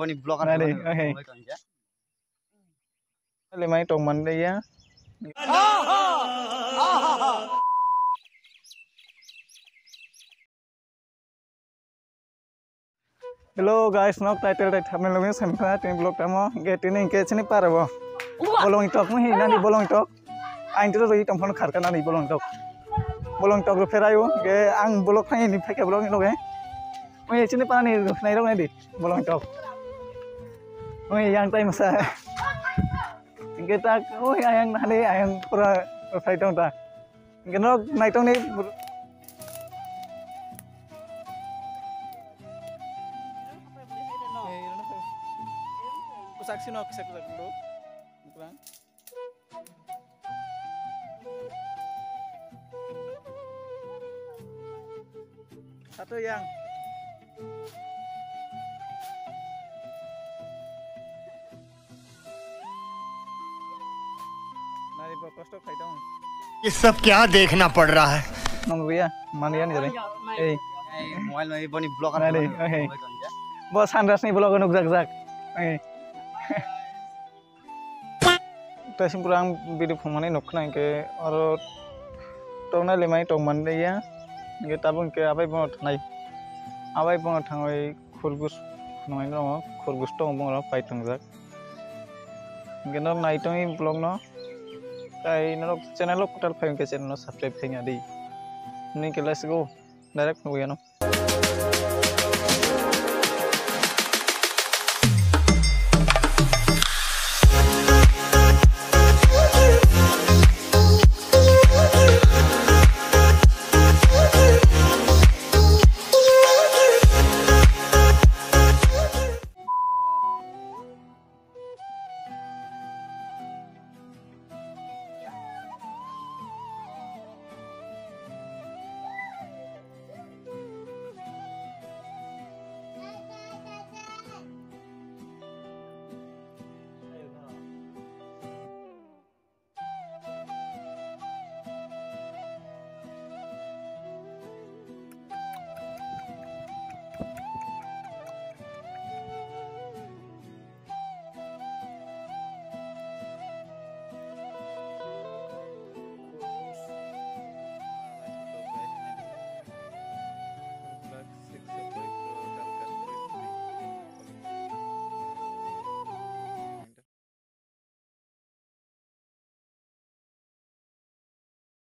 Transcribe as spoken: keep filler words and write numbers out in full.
Boni vlog Nari, ano oke. Wai tong ya. Lemai tong man de ya. Hello guys, nok title tai thumbnail logi sankha tini vlog tamo. Ge tini ke chini para bo. Bolong tok mu hi nani bolong tok. Ang tiro roi tong phone kharka nani bolong tok. Bolong tok ro pherayo. Ge ang vlog phai ni phai ke vlog ni loge. Oi chini para ni nai rok nai di. Bolong tok. Oi yang tai masa. Hingke tak, oi, ayang nani, ayang pura rwphai tong ta. Hingke nok naitok ni br-, kusak sino, kusak, kusak, bro. Bukan. Satu yang. Nari bo kosto khai dong. ये सब क्या देखना पड़ रहा है? Nong riya, man riya ni jare. Ei. Ei, mobile no, ei, boni vlog Nari, ano, oke. Bo sanras ni vlog nuk jak jak. Ei. Taising pura ang video phungmani nuk khna hingke oro toknai lemai tong man de ya. Hingke tabuk hingke abai bono thanai. Abai bono thangoi khurgus nongai no khurgus tong bono pai tongjak. Hingke norok nai tongwi vlog no. Tai norok channel o kwtal phai hingke channel no subscribe khai ya di. Hingke let's go. Direct nugwi ano.